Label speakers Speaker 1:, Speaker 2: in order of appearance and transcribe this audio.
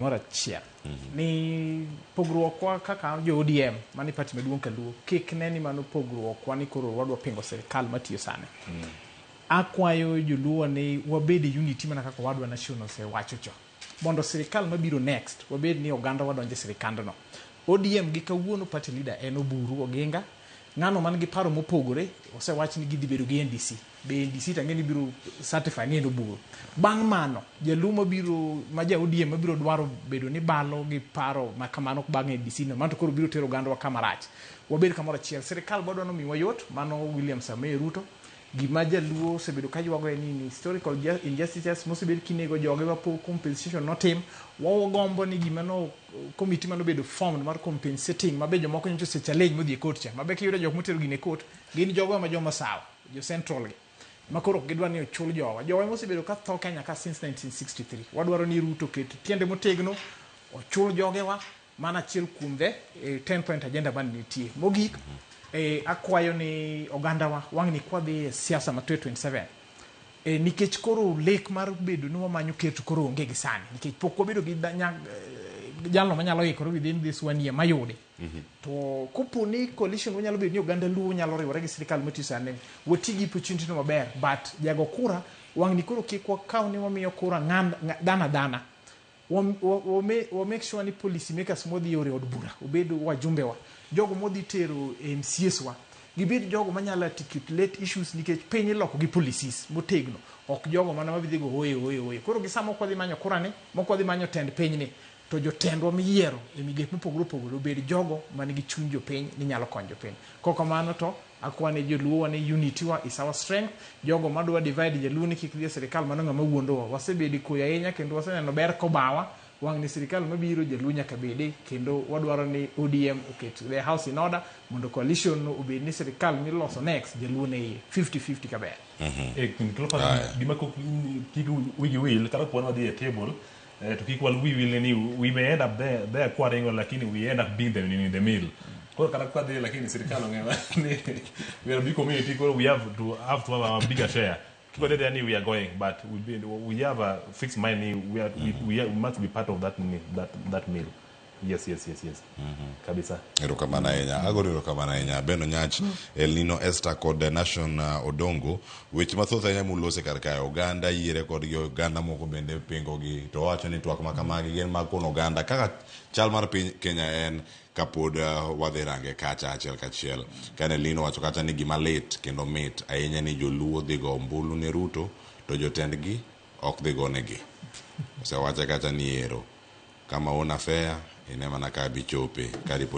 Speaker 1: Gimoro achiel ni pogruokwa kaka jo ODM mani party maduong' kaluo kik ne ni mano pogruokwa ni koro wadwa pingo sirikal matiyo sani. Akwayo joluo ni wabed e unity mana kaka wadwa Nation osewacho cho. Mondo sirikal mabiro next wabed ni oganda wadonjo e sirikandno. ODM gi kawuono party leader en Oburu Oginga. Ng'ano man gi paro mopogore osewach ni gidhi bedo gi NDC. Be NDC to ang'e ni biro certify ni en Oburu. Bang' mano, jaluo mabiro ma ja ODM mabiro dwaro bedo ni balo gi paro ma kamano bang' NDC no, mano to koro biro tero ogandawa kama rach. Wabed kamoro achiel. Sirikal bwadwa nomiwa yot, mano William Samoei Ruto. Gima jaluo osebedo ka ywago en ni historical injustices mosebed kinego joge ma pok compensation notim. Wagombo ni gima no committee manobedo formed mar compensating ma be jomoko nyocha ose challenge modhi e court cha. Ma be kiyudo jok motero gini e court gin jogo ma joma sawa, jo central gi. Ma koro ok gidwa ni ochul jowa. Jowa mosebedo ka tho Kenya ka since 1963. Wadwaro ni Ruto oket tiende motegno, ochul jogewa, mano achiel kuom the 10 point agenda mane nitie. Mogik, akwayo ni ogandawa wang'ni kwadhi e siasa ma 2027 nikech koro lek mar bedo ni wamanyo ker to koro onge gi sani nikech pok wabedo gi jalno manyalo ikore within this one year mayudi. To kopo ni coalition wanyalo bedo ni oganda Luo nyalo riwore gi sirikal matiyo sani, wati gi opportunity no maber, but jago kura wang'ni koro kik wakaw ni wamiyo kura dhano adhana. Wa make sure ni policy makers modhi ore od bura obed wajumbe wa, jogo modhi tero e MCAs wa gibed jogo manyalo articulate issues nikech piny iloko gi policies motegno, ok jogo mana mabidhi go oye oye oye. Koro gi sama ok wadhi manyo kura ni, mok wadhi manyo tend piny ni, to jotendwa miyiero e migepe mopogore opogore obed jogo man gi chuny jopiny ni nyalo konyo jopiny. Kok kamano to akwane joluo wa ni unity wa is our strength. Jogo madwa divide jaluo ni kik dhi e sirikal, mano ng'ama wuondowa. Wasebedo e koyo ahinya kendo waseneno ber kobawa. Wang' ni sirikal mabiro jaluo nyaka bede kendo wadwaro ni ODM oket their house in order mondo coalition no obed ni sirikal miloso next jaluo ne iye 50-50 kaber.
Speaker 2: Gima kik wigi wil kata kapo ni wadhi e table to kik wi wil ni we may end up there kwaringo, lakini we end up being in the middle. Koro kata kwadhi, lakini sirikal ong'eyo ni we are a big community, koro we have to have our bigger share. Kik wadhi there ni we are going, but we have a fixed mind ni we must be part of that nini, that meal. Yes, kabisa.
Speaker 3: Erokamano ahinya, agoro erokamano ahinya Beno Nyach, Elnino Esther kod Nation Odongo. Weche mathoth ahinya mulose kar kae, oganda yiere kodgi, oganda moko bende pingogi, to wawacho ni twak ma kamagi gin mag kono oganda kaka chal mar piny Kenya en kapod wadhi range kacha achiel kachiel. Kane Elnino wacho kacha ni gima lit kendo mit ahinya ni joluo dhi go ombulu ne Ruto to jotendgi ok dhi gonegi. Osewache kacha ni ero kama una fair ine mana ka bichope karipo.